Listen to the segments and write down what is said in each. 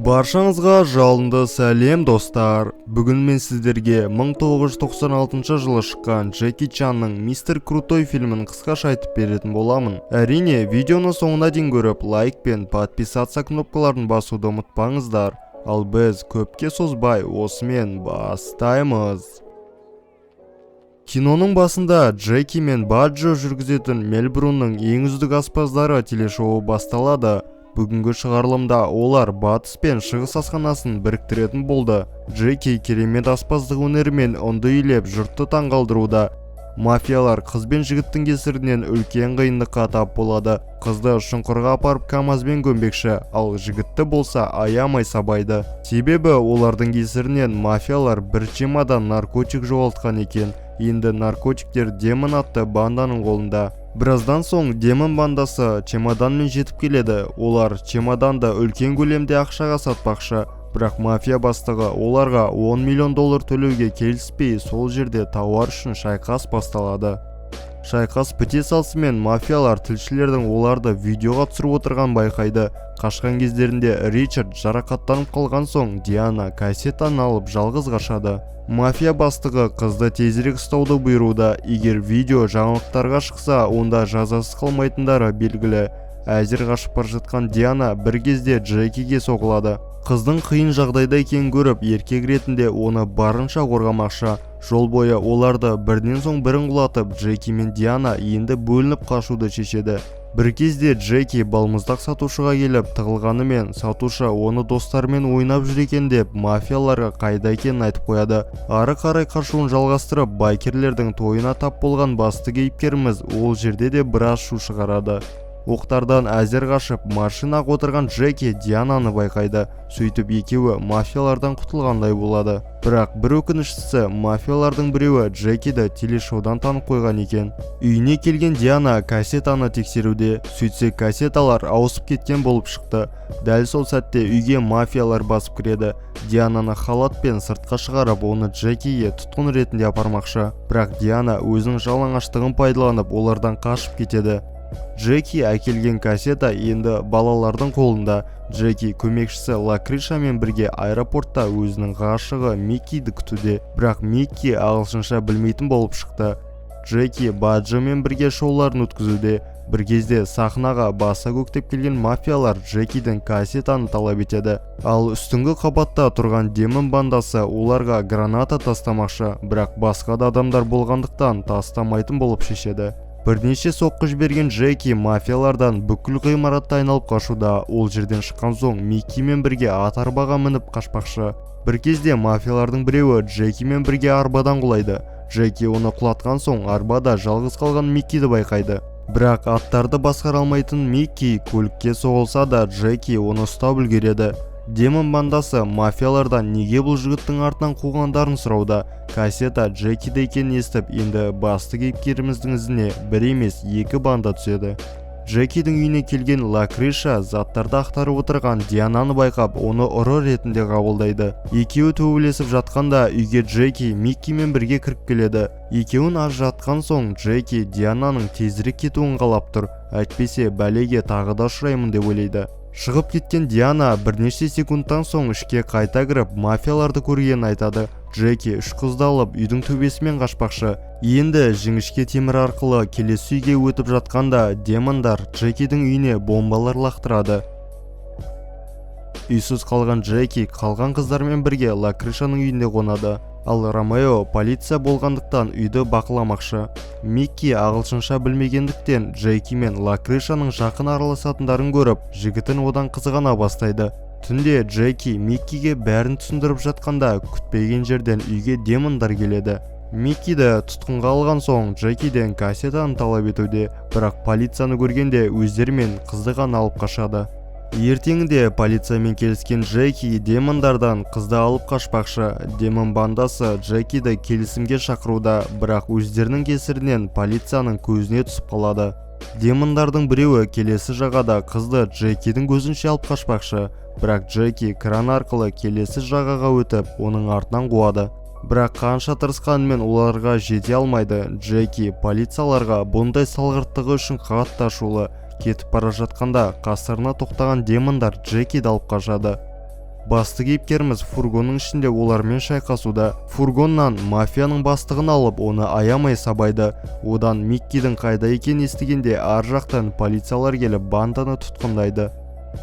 Баршаңызға жалынды сәлем, достар! Бүгін мен сіздерге 1996 жылы шыққан Джеки Чанның «Мистер Крутой» фильмін қысқаша айтып беретін боламын. Әрине, видеоны соңына дейін көріп, лайк пен подписаться кнопкаларын басуды ұмытпаңыздар. Ал біз көпке созбай, осымен бастаймыз. Киноның басында Джеки мен Баджо жүргізетін Мельбурнның ең үздік аспаздары телешоуы басталады. Бүгінгі шығарылымда олар батыс пен шығыс асханасын біріктіретін болды. Джеки керемет аспаздық өнерімен ұнды илеп, жұртты таңғалдыруда. Мафиялар қыз бен жігіттің кесірінен үлкен қиындыққа тап болады. Қызды шұңқырға апарып, камазбен көмбекші, ал жігітті болса аямай сабайды. Себебі олардың кесірінен мафиялар бір чемодан наркотик жоғалтқан екен. Енді наркотиктер Демон атты банданың қолында. Біраздан соң Демон бандасы чемоданмен жетіп келеді. Олар чемоданды үлкен көлемде ақшаға сатпақшы. Бірақ мафия бастығы оларға 10 миллион доллар төлеуге келіспей, сол жерде тауар үшін шайқас басталады. Шайқас біте салысымен мафиялар тілшілердің оларды видеоға түсіріп отырғанын байқайды. Қашқан кездерінде Ричард жарақаттанып қалған соң, Диана кассетаны алып, жалғыз қашады. Мафия бастығы қызды тезірек ұстауды бұйыруда. Егер видео жаңалықтарға шықса, онда жазасыз қалмайтындары белгілі. Әзер қашып бара жатқан Диана бір кезде Джекиге соғылады. Қыздың қиын жағдайда екенін көріп, еркек ретінде оны барынша қорғамақшы. Жол бойы оларды бірінен соң бірін құлатып, Джеки мен Диана енді бөлініп қашуды шешеді. Бір кезде Джеки балмұздақ сатушыға келіп тығылғанымен, сатушы оны достарымен ойнап жүр екен деп, мафияларға қайда екенін айтып қояды. Ары қарай қашуын жалғастырып, байкерлердің тойына тап болған басты кейіпкеріміз ол жерде де біраз шу шығарады. Оқтардан әзер қашып, машинаға отырған Джеки Диананы байқайды. Сөйтіп, екеуі мафиялардан құтылғандай болады. Бірақ бір өкініштісі, мафиялардың біреуі Джекиді телешоудан танып қойған екен. Үйіне келген Диана кассетаны тексеруде. Сөйтсе, кассеталар ауысып кеткен болып шықты. Дәл сол сәтте үйге мафиялар басып кіреді. Диананы халатпен сыртқа шығарып, оны Джекиге тұтқын ретінде апармақшы. Бірақ Диана өзінің жалаңаштығын пайдаланып, олардан қашып кетеді. Джеки әкелген кассета енді балалардың қолында. Джеки көмекшісі Лакришамен бірге аэропортта өзінің ғашығы Миккиді күтуде. Бірақ Микки ағылшынша білмейтін болып шықты. Джеки Баджомен бірге шоуларын өткізуде. Бір кезде сахнаға баса көктеп келген мафиялар Джекиден кассетаны талап етеді. Ал үстіңгі қабатта тұрған Демон бандасы оларға граната тастамақшы, бірақ басқа да адамдар болғандықтан, тастамайтын болып шешеді. Бірнеше соққы жіберген Джеки мафиялардан бүкіл ғимаратты айналып қашуда. Ол жерден шыққан соң, Миккимен бірге ат арбаға мініп қашпақшы. Бір кезде мафиялардың біреуі Джекимен бірге арбадан құлайды. Джеки оны құлатқан соң, арбада жалғыз қалған Миккиді байқайды. Бірақ аттарды басқара алмайтын Микки көлікке соғылса да, Джеки оны ұстап үлгереді. Демон бандасы мафиялардан неге бұл жігіттің артынан қуғандарын сұрауда. Кассета Джекиде екенін естіп, енді басты кейіпкеріміздің ізіне бір емес, екі банда түседі. Джекидің үйіне келген Лакриша заттарды ақтарып отырған Диананы байқап, оны ұры ретінде қабылдайды. Екеуі төбелесіп жатқанда, үйге Джеки Миккимен бірге кіріп келеді. Екеуін ажыратқан соң, Джеки Диананың тезірек кетуін қалап тұр, әйтпесе бәлеге тағы да ұшыраймын деп ойлайды. Шығып кеткен Диана бірнеше секундтан соң ішке қайта кіріп, мафияларды көргенін айтады. Джеки үш қызды алып, үйдің төбесімен қашпақшы. Енді жіңішке темір арқылы келесі үйге өтіп жатқанда, демондар Джекидің үйіне бомбалар лақтырады. Үйсіз қалған Джеки қалған қыздармен бірге Лакришаның үйінде қонады. Ал Ромео полиция болғандықтан, үйді бақыламақшы. Микки ағылшынша білмегендіктен, Джеки мен Лакришаның жақын араласатындарын көріп, жігітін одан қызғана бастайды. Түнде Джеки Миккиге бәрін түсіндіріп жатқанда, күтпеген жерден үйге демондар келеді. Миккиді тұтқынға алған соң, Джекиден кассетаны талап етуде. Бірақ полицияны көргенде өздерімен қызды ғана алып қашады. Ертеңінде полициямен келіскен Джеки демондардан қызды алып қашпақшы. Демон бандасы Джекиді келісімге шақыруда, бірақ өздерінің кесірінен полицияның көзіне түсіп қалады. Демондардың біреуі келесі жағада қызды Джекидің көзінше алып қашпақшы. Бірақ Джеки кран арқылы келесі жағаға өтіп, оның артынан қуады. Бірақ қанша тырысқанымен, оларға жете алмайды. Джеки полицияларға бұндай салғырттығы үшін қатты ашулы. Кетіп бара жатқанда, қастарына тоқтаған демондар Джекиді алып қашады. Басты кейіпкеріміз фургонның ішінде олармен шайқасуда. Фургоннан мафияның бастығын алып, оны аямай сабайды. Одан Миккидің қайда екенін естігенде, ар жақтан полициялар келіп, банданы тұтқындайды.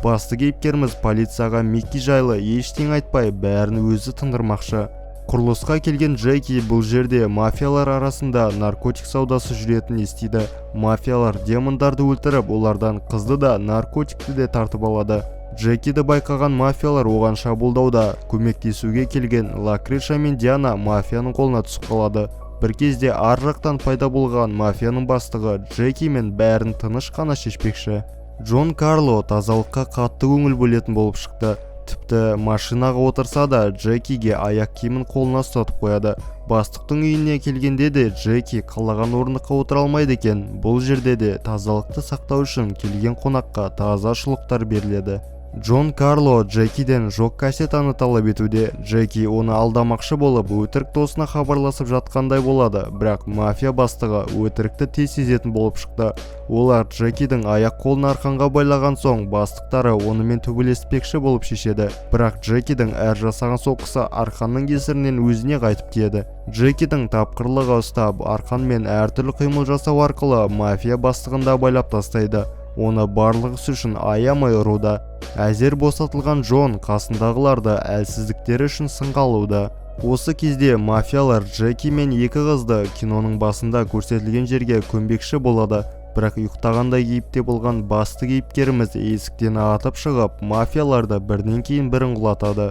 Басты кейіпкеріміз полицияға Микки жайлы ештеңе айтпай, бәрін өзі тындырмақшы. Құрылысқа келген Джеки бұл жерде мафиялар арасында наркотик саудасы жүретінін естиді. Мафиялар демондарды өлтіріп, олардан қызды да, наркотикті де тартып алады. Джекиді байқаған мафиялар оған шабуылдауда. Көмектесуге келген Лакриша мен Диана мафияның қолына түсіп қалады. Бір кезде ар жақтан пайда болған мафияның бастығы Джеки мен бәрін тыныш қана шешпекші. Джон Карло тазалыққа қатты көңіл бөлетін болып шықты. Тіпті машинаға отырса да, Джекиге аяқ киімін қолына ұстатып қояды. Бастықтың үйіне келгенде де Джеки қалаған орындыққа отыра алмайды екен. Бұл жерде де тазалықты сақтау үшін келген қонаққа таза шұлықтар беріледі. Джон Карло Джекиден жоқ кассетаны талап етуде. Джеки оны алдамақшы болып, өтірік досына хабарласып жатқандай болады, бірақ мафия бастығы өтірікті тез сезетін болып шықты. Олар Джекидің аяқ қолын арқанға байлаған соң, бастықтары онымен төбелеспекші болып шешеді. Бірақ Джекидің әр жасаған соққысы арқанның кесірінен өзіне қайтып тиеді. Джекидің тапқырлығы ұстап, арқанмен әртүрлі қимыл жасау арқылы мафия бастығын да байлап тастайды. Оны барлық ісі үшін аямай ұруда. Әзер босатылған Джон қасындағыларды әлсіздіктері үшін сынға алуда. Осы кезде мафиялар Джеки мен екі қызды киноның басында көрсетілген жерге көмбекші болады. Бірақ ұйықтағандай кейіпте болған басты кейіпкеріміз есіктен атып шығып, мафияларды бірінен кейін бірін құлатады.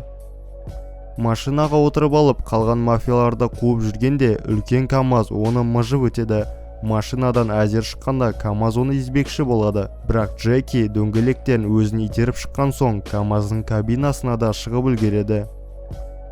Машинаға отырып алып, қалған мафияларды қуып жүргенде, үлкен КамАЗ оны мыжып өтеді. Машинадан әзер шыққанда, КамАЗ оны езбекші болады. Бірақ Джеки дөңгелектен өзін итеріп шыққан соң, КамАЗдың кабинасына да шығып үлгереді.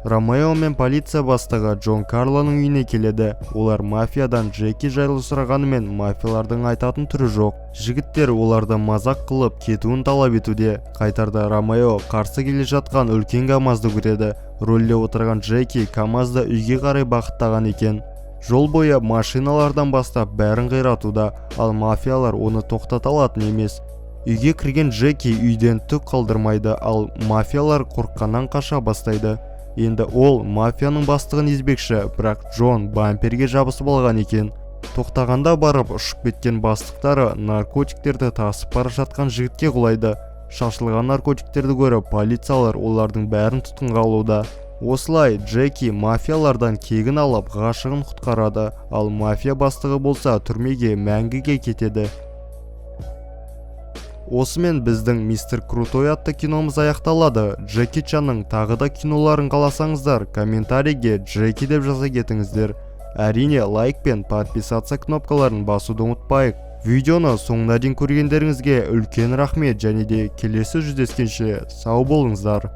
Ромео мен полиция бастығы Джон Карлоның үйіне келеді. Олар мафиядан Джеки жайлы сұрағанымен, мафиялардың айтатын түрі жоқ. Жігіттер оларды мазақ қылып, кетуін талап етуде. Қайтарда Ромео қарсы келе жатқан үлкен КамАЗды көреді. Рөлде отырған Джеки КамАЗды үйге қарай бағыттаған екен. Жол бойы машиналардан бастап бәрін қиратуда, ал мафиялар оны тоқтата алатын емес. Үйге кірген Джеки үйден түк қалдырмайды, ал мафиялар қорыққаннан қаша бастайды. Енді ол мафияның бастығын езбекші, бірақ Джон бамперге жабысып алған екен. Тоқтағанда барып, ұшып кеткен бастықтары наркотиктерді тасып бара жатқан жігітке құлайды. Шашылған наркотиктерді көріп, полициялар олардың бәрін тұтқынға алуда. Осылай Джеки мафиялардан кегін алып, ғашығын құтқарады, ал мафия бастығы болса, түрмеге мәңгіге кетеді. Осымен біздің «Мистер Крутой» атты киномыз аяқталады. Джеки Чанның тағы да киноларын қаласаңыздар, комментарийге «Джеки» деп жаза кетіңіздер. Әрине, лайк пен подписаться кнопкаларын басуды ұмытпайық. Видеоны соңына дейін көргендеріңізге үлкен рахмет және де келесі жүздескенше сау болыңыздар.